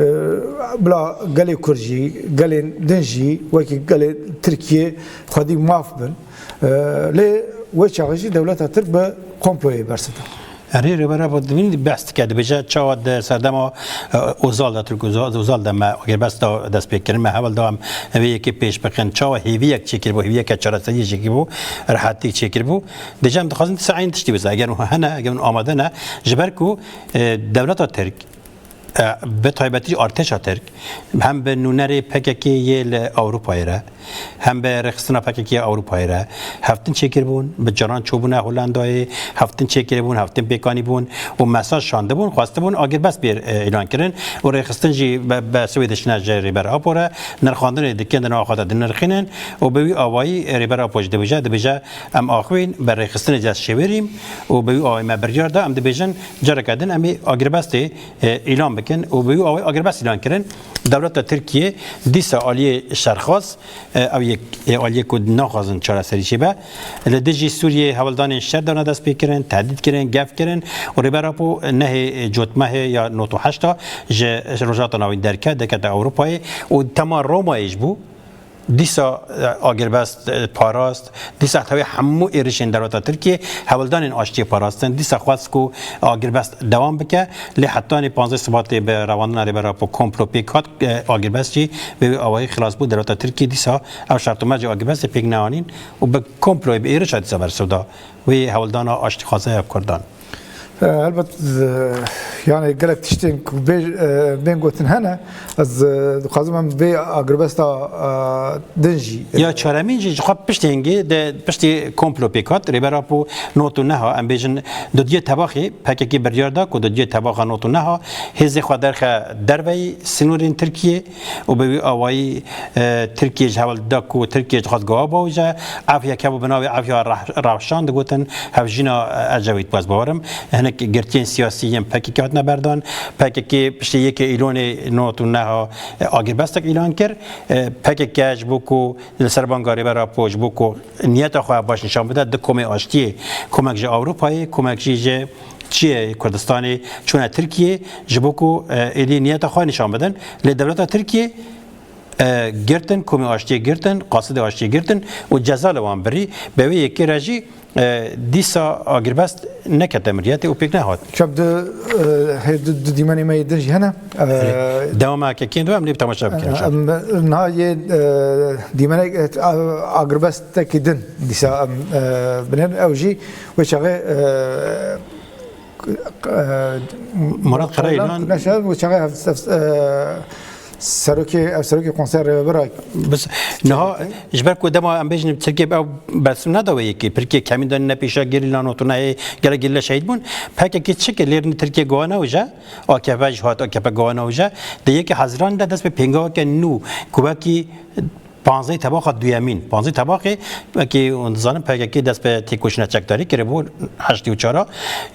bila gelê Kurd jî, gelên din jî, wekî gelê Tirkiyê xwedî maf bin. E, lê wê çaxê jî dewleta Tirk bi komployê bersiv da. Erê, Rêber Apo divîn behs dike, dibêje çawa di serdema, e, Ozal de, Turgut Ozal, Ozal de me agirbesta dest pê kirin, me hewl da em vê yekê pêş bixin, çawa hêviyek çêkiribû, hêviyeke çareseriyê çêkiribû, rehetiyek çêkiribû. Dêje em dixwazin dîsa eyn tiştî bize, eger hûn hene, eger hûn amade ne, ji ber ku, e, dewleta Tirk, e, bi taybetî artêşa Tirk, hem bi nûnerê P K K yê li Ewropayê re, hem bi rêxistina P K K ya Ewropayê re hevdin çêkiribûn, bi caran çûbûne Hollandayê, hevdin çêkiribûn, hevdin pêkanîbûn û mesaj şandibûn, xwestibûn agirbest bê, e, îlan kirin û rêxistin jî be, be sivê dişine ji Rêber Apo re, nirxandinê dikin, di nava xwe de dinirxînin û bi wî awayî Rêber Apo jî dibêje, dibêje, em axivîn, bi rêxistinê dest şêwêrîm û bi wî awayî me biryar da, em dibêjin, careke din em ê agirbestê e, îlan bikin û bi wî awayî agirbest îlan kirin. Dewleta Tirkiye dîsa aliyê şerxwaz, e, ew yek, e, aliyê ku naxwazin çareserî çêbe. Li dijî Sûriyeyê hewldanên şer dana dest pê kirin, tehdît kirin, gef kirin û Rêber Apo nehê, e, cotmehê ya nod û heşt a ji Rojhilata Navîn derket, derkete Ewropayê û tema Romayê ji bû. Dîsa, e, agirbest, e, parast, dîsa tevê hemû êrişên dewleta Tirkiyê hewldanên aştiyê parastin, dîsa xwest ku agirbest dewam bike, lê hetanî panzdeh Sibatê bi revandina Rêber Apo komplo pêk hat, e, agirbest jî bi wî awayî xilas bû. Dewleta Tirkiyê dîsa ev şert û mercê agirbestê pêk neanîn û bi komployê, bi êrişa dîsa bersiv da wê hewldana aştîxwaza ya Kurdan. E, helbet, e, yani gelek tiştên ku bê, e, bên gotin hene, ez, e, dixwazim em vê agirbesta, e, din jî, e, Ya çaremîn jî ji xwe piştî hingê de piştî komplo pêk hat. Rêber Apo nod û neh a, em bêjin dudiyê Tebaxê, P K K biryar da ku dudiyê Tebaxa nod û neh a hêzê xwe derxe derveyî sînorên Tirkiyê û bi wî awayî, e, Tirkiye ji hewl da ku Tirkiye dixwest gava bawije. Efyek hebû bi navê Efya Reh-, Rehşan digotin, hevjîna, e, Ecewît bû, ez bawerim. Hinek girtiyên siyasî yên P K K hatine berdan. P K K piştî yekê Îlonê nod û neh a, e, agirbestek îlan kir. E, P K K ji bo ku li ser banga Rêber Apo, ji bo ku niyeta xwe baş nîşan bide, di komê aştiyê, komek ji Ewropayê, komek jî ji çiyê Kurdistanê çûne Tirkiyê, ji bo ku, e, êdî niyeta xwe nîşan bidin. Lê dewleta Tirkiyê, e, girtin, komê aştiyê girtin, qasidê aştiyê girtin û ceza li wan birî. Bi wê yekê re jî, e, dîsa agirbest nekete miriyetê û pêk nehat. Çap di, e, hê du, du dîmenê me yê din jî hene. E, Dewama kekên de em lê bi temaşe bikin. E, em, niha yê, e, dîmenek, e, a-, agirbestekî din dîsa em, e, binêrin. Ew jî wê çaxê, e, Murat Karayilan. Neşe, wê çaxê hev-, hev-, e, serokê, ev serokê Konseya Rêvebera. Bes niha ji ber ku dema em bêjin Tirkiye ew bersiv neda wê yekê, Tirkiye kemîn de ne pêşa gerîla nod û nehê, gelek gerîla şehîd bûn. P K K çi kir? Lêrî Tirkiye gava newije, A K P jî hat, A K P gava newije. Di yekê Hezîranê de dest bi pêngaveke nû ku wekî panzdehê Tebaxa duyemîn. Panzdehê Tebaxê, wekî hûn dizanin, P K K dest bi têkoşîna çekdarî kiribû heştê û çar a.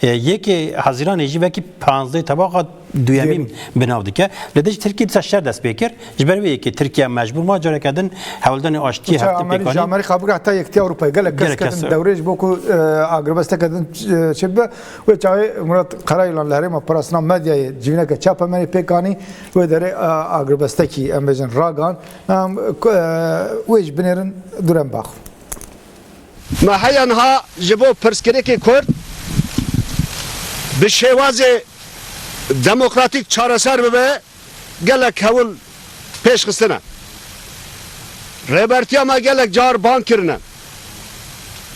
E, yekê Hezîranê jî wekî panzdehê Tebaxa duyemîn bi nav dike. Li dijî Tirkiyê dîsa şer dest pê kir. Ji ber vê yekê Tirkiye mecbûr ma careke din hewldanê aştiyê Wisa hevdî Amerî-, pêkanî. Ji Amerîka bigre heta Yekîtiya Ewropayê gelek kes ketin dewrê ji bo ku, e, agirbesteke din, e, çêbibe. Wê çaxê Murat Karayilan li herêma parastina medyayê civîneke çapemenê pêkanî, wê derê, e, agirbestekî, em bêjin, ragan. Em, ku, e, wê jî binêrin durem baxwe. Me heya niha ji bo pirsgirêkê Kurd bi şêwazê demokratîk çareser bibe, gelek hewl pêş xistine. Rêbertiya me gelek car bang kirine.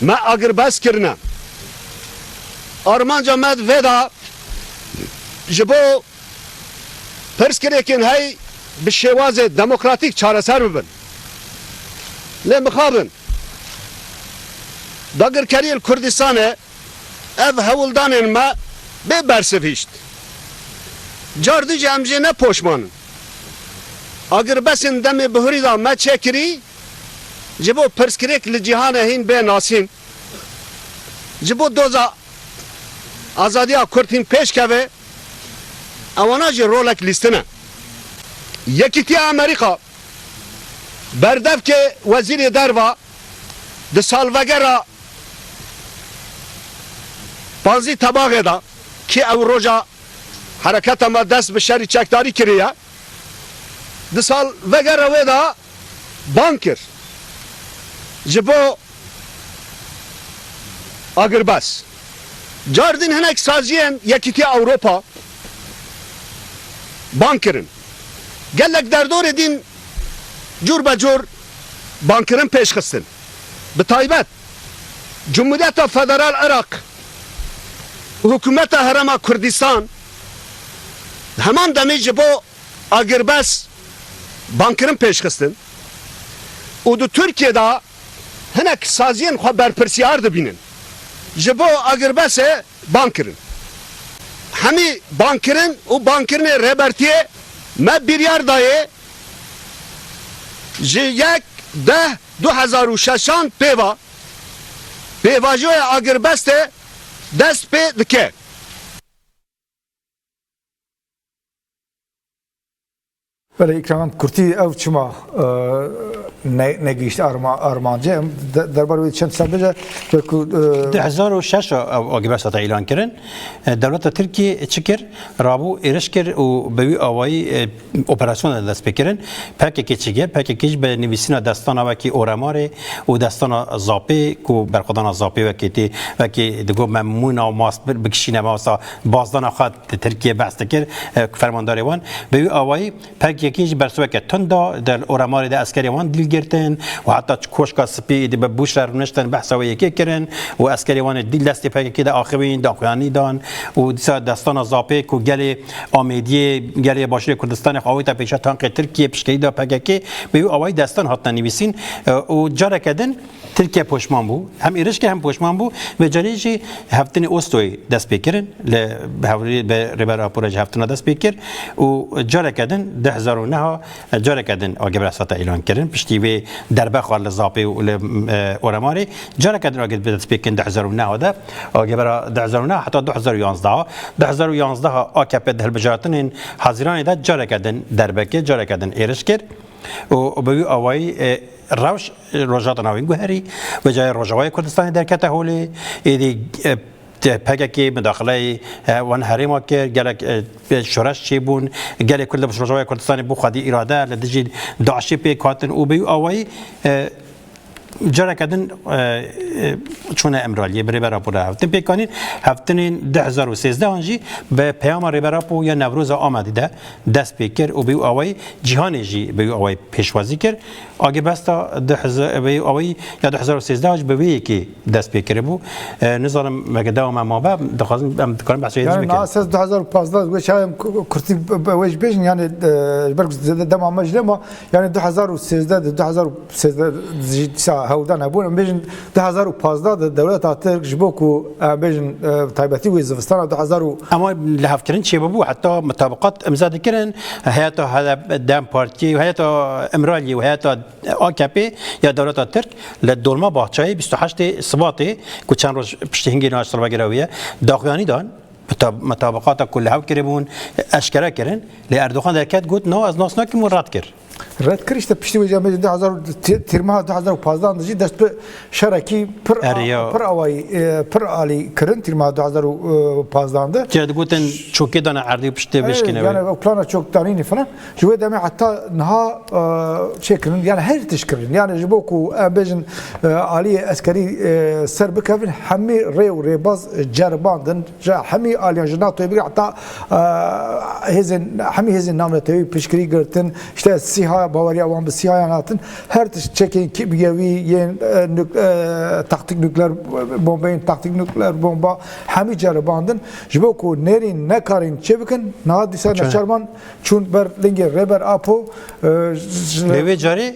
Me agirbest kirine. Armanca me di vê de ji bo pirsgirêkên hey bi şêwazê demokratîk çareser bibin. Lê mixabin, dagirkeriyê li Kurdistanê ev hewldanên me bê bersiv hişt. Car dî jî em jê ne poşman in. Agirbestên demê bihurî de me çêkirî, ji bo pirsgirêk li cîhanê hîn bê nasîn, ji bo doza azadiya Kurd hîn pêş keve, ewana jî rolek lîstin e. Yekîtiya Amerîka berdevkê Wezîrê Derva di salvegera panzdeh Tebaxê de, kî ew roja hereketa me dest bi şerî çekdarî kiriye, di salvegera wê de bang kir ji bo agirbest. Car din hinek saziyên Yekîtiya Ewropa bang kirin. Gelek derdorê din cûr be cûr bangkirin pêş xistin. Bi taybet Cumhuriyeta Federal Iraq û Hikûmeta Herêma Kurdistan heman demê ji bo agirbest bangkirin pêş xistin û di Tirkiyê de hinek saziyên xwe berpirsiyar dibînin. Ji bo agirbestê bang kirin. Hemî bangkirin û bangkirinê Rêbertiyê me biryar dayê ji yek deh du hezar û şeşan pê ve pêvajoya agirbestê dest pê dike. Belê, Îkram, em kurtî ew çima, e, ne-, negihişt arma-, armancê? Em de-, derbarê wê çend qisa bêje, belkû, e, Di hezar û şeş a ev agirbest hate îlan kirin. E, dewleta Tirkiyê çi kir? Rabû êriş kir û bi wî awayî, e, operasyona dest pê kirin. P K K çi kir? P K K jî bi nivîsîna destana wekî Oremarê û destana Zapê ku berxwedana Zapê wekî tê, wekî digot me mûna û mast bi-, bikişîne, me wisa bazdana xwe di Tirkiyê behs dikir, e, fermandarê wan. Bi wî awayî P K K jî bersiveke tund da, di Oremarê de eskerê wan dîl girtin û heta koşka spî êdî bi Bûşer rûniştin behsa wê yekê kirin û eskerê wan ê dîl destê P K K de axivîn, daxuyanî dan û dîsa destana Zapê ku gelê Amêdiyê, gelê Başûrê Kurdistanê xwe awêta pêşiya tankê Tirkiyê, piştgirî da P K K, bi wî awayî destan hatine nivîsîn, e, û careke din Tirkiye poşman bû. Hem êriş kir hem poşman bû. Vê carê jî heftinê Osloyê dest pê kirin. Li hevlî bi Rêber Apo re jî heftina dest pê kir. Û careke din du hezar û neh a, careke din agirbest hate îlan kirin. Piştî vê derbe xwar li Zapê û li, e, Oremarê. Careke din agirbest dest pê kirin du hezar û neh a de. Agirbera du hezar û neh heta du hezar û yanzdeh a. Du hezar û yanzdeh a A K P di hilbijartinên Haziranê de careke din derbe kir, careke din êriş kir. Û, û bi wî awayî, e, rewş Rojhilata Navîn guherî, vê carê Rojavayê Kurdistanê derkete holê, êdî, e, te-, P K K mudaxileyê, e, wan herêma kir, gelek, e, şoreş çêbûn, gelê Kurd li Rojavayê Kurdistanê bo xwedî îrade li dijî DAIŞê pêk hatin û bi wî awayî, e, careke din, e, e, çûne Îmraliyê, bi Rêber Apo re hevdin pêk anîn. Hevdinên du hezar û sêzdeh an jî bi peyama Rêber Apo ya Newroza Amedî de dest pê kir û bi wî awayî cîhanê jî bi wî awayî pêşwazî kir. Agirbesta du hezar, bi wî awayî ya du hezar û sêzdeh jî bi vê yekê dest pê kiribû. E, nizanim, veke dewa me mabe, dixwazim, em dikarin behsa wê jî Yani bikin. Niha siz du hezar û pazdeh wê çawa em ku-, kurtî be-, be-, wê jî bêjin, yani, e, ji ber ku zêde dema me jî lê ma, yani du hezar û sêzdeh de, du hezar û sêzdeh jî dîsa hewldan hebûn, em bêjin du hezar û pazdeh de dewleta Tirk ji bo ku, e, bêjin, e, taybetî wê zivistana du hezar û Ama lihevkirin çêbûbû, heta mutabiqat imza dikirin, heyeta H D P, DEM Partiyê, heyeta Îmraliyê û heyeta A K P ya dewleta Tirk li Dolmabahçeyê bîst û heştê Sibatê, ku çend roj piştî hingê niha ji salvegera wê ye, daxuyanî dan, muta-, mutabaqata ku li hev kiribûn, eşkere kirin. Lê Erdogan derket got, "No, ez nas nakim" û red kir. Red kir, işte piştî wê jî em bêjin du hezar, tî-, tîrmeha du hezar û pazdeh de jî dest bi şerekî pir a-, Erê ya. pir awayî, e, pir alî kirin tîrmeha du hezar û pazdeh de. Çi digotin çokê dane erdê û piştê Ey, vêşkine yani wê. O plana çokdanînî falan. Ji wê demê heta niha, e, çêkirin, yani her tişt kirin. Yani ji bo ku em bêjin, e, aliyê eskerî, e, ser bikevin, hemî rê û rêbaz ceribandin, ji hemî aliyan, ji NATO bigire heta, e, hêzên, hemî hêzên navnetewî piştgirî girtin, işte SÎHA, baweriya wan bi SÎHAyan hatin, her tişt çekên kîmyewî, yên, e, nük-, e, taktîk nukleer bombe, yên taktîk nukleer bomba, hemî ceribandin. Ji bo ku nêrîn nekarîn çê bikin, niha dîsa Çi? neçarman çûn ber lingê Rêber Apo, e, ji Lê vê carê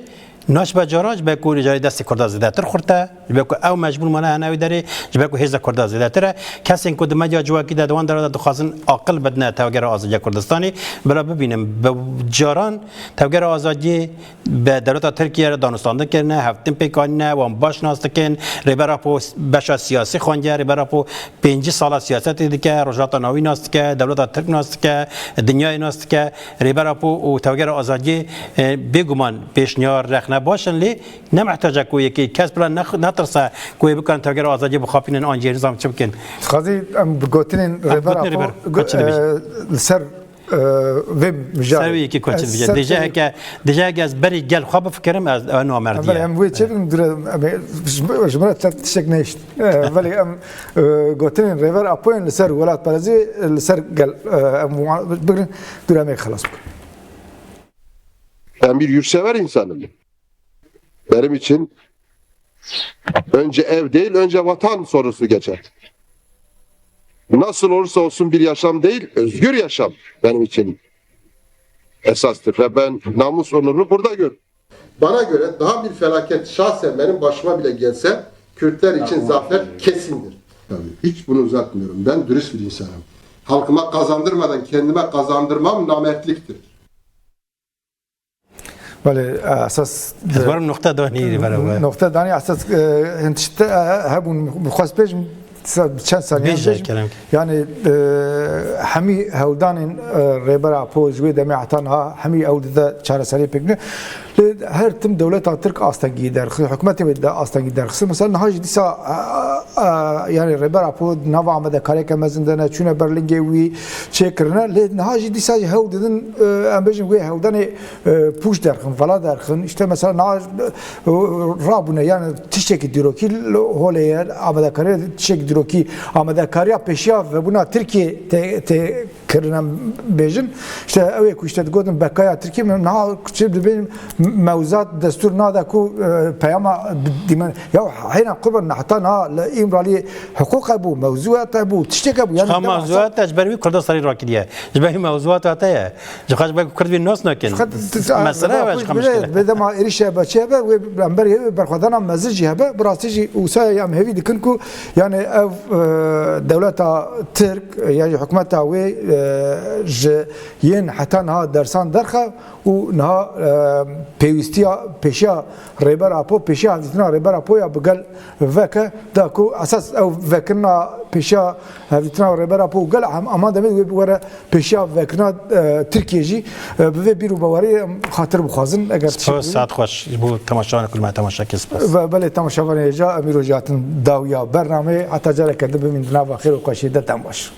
naş be caran, ji ber ku vê carê destê Kurda zêdetir xurt e, ji ber ku ew mecbûr mane hene wê derê, ji ber ku hêza Kurda zêdetir e. Kesên ku di medya civakî de di wan dera de dixwazin aqil bidine Tevgera Azadiya Kurdistanê, bila bibînin, bi caran Tevgera Azadiyê bi dewleta Tirkiye re danûstandin kirine, hevdin pêk anîne, wan baş nas dikin. Rêber Apo beşa siyasî xwendiye, Rêber Apo pêncî sala siyasetê dike, Rojhilata Navîn nas dike, dewleta Tirk nas dike, dinyayê nas dike. Rêber Apo û Tevgera Azadiyê, e, bêguman pêşniyar, rexne baş in, lê ne mihtaca ku yekê kes bila nex-, netirse ku wê bikarin Tevgera Azadiyê bixapînin an jî nizam çi bikin. Dixwazî em bi gotinên Em Rêber gotinê Apo Rêber, go-, çi dibêjin? e, li ser e, vê mijarê. Ser wê yekê ku çi dibêje. Dêje heke, dêje heke ez berî gel xwe bifikirim, ez, ew namerdî ye. Em wê çê bikin, dûre, em ê, ji, ji min re te tiştek nehişt. E, belê em, e, gotinên Rêber Apoyên li ser welatparêzî, li ser gel, e, em wan bigirin, dûre em ê xelas bikin. Ben bir yurtsever insanım. Benim için önce ev değil, önce vatan sorusu geçer. Nasıl olursa olsun bir yaşam değil, özgür yaşam benim için esastır. Ve ben namus onurunu burada görüyorum. Bana göre daha bir felaket şahsen benim başıma bile gelse Kürtler için zafer kesindir. Tabii, hiç bunu uzatmıyorum. Ben dürüst bir insanım. Halkıma kazandırmadan kendime kazandırmam namertliktir. Belê, esas Ez werim noqte danî li vera we. Noqte danî esas, e, hin tişt, e, hebûn, min xwest bêjim, sa-, çend saniyan bêjim. Bêje, kerem. Yani, e, hemî hewldanên, e, Rêber Apo ji wê demê heta niha hemî ew dide çareseriyê pêk bîne. Lê her tim dewleta Tirk astengî derxist, hikûmetê wê de astengî derxist. Mesela niha jî dîsa, e, e, yani Rêber Apo nava amadekariyeke mezin de ne, çûne ber lingê wî çêkirine. Lê niha jî dîsa jî hewl didin, e, em bêjin wê hewldanê e, pûç derxin, vala derxin. İşte mesela na, e, rabûne, yani tiştekî dîrokî holê ye, amadekarî tiştekî dîrokî, amadekariya pêşiya vebûna Tirkiyê tê, tê kirine bêjin. İşte ew ê ku işte digotin bekaya Tirkiyê, niha çi dibên mewzat destûr nade ku, e, peyama dîmen. Ya heyna qurban heta niha li Îmraliyê hiqûqe bû, mewzuate bû, tişteke bû. Yani Çiqa mewzuate ji ber wî Kurda serî rakiriye. Ji ber wî mewzuata te ye. Ji xwe ji ber ku Kurd vî nas nakin. Mesele ev e ji xwe mişkil e. Bê dema êrîşe be çi hebe, wê em berê wê berxwedana mezin jî hebe, bi rastî jî wisa em hêvî dikin ku yani ev, e, dewleta Tirk, e, ya jî hikûmeta wê, e, ji yên heta niha dersan derxe û niha, e, pêwîstiya pêşiya Rêber Apo, pêşiya hevdîtina Rêber Apo ya bi gel veke, da ku esas ew vekirina pêşiya hevdîtina Rêber Apo û gel em, aman demê wê were pêşiya vekirina, e, Tirkiyê jî, e, bi vê bîr û baweriyê em xatir bixwazin, eger tişt Spas, saet xweş ji bo temaşevanê ku li me temaşe kir, spas. Ve belê temaşevanê hêja, em îro jî hatin dawiya bernameyê, heta careke din bimîn di nava xêr û xweşiyê de, dem baş.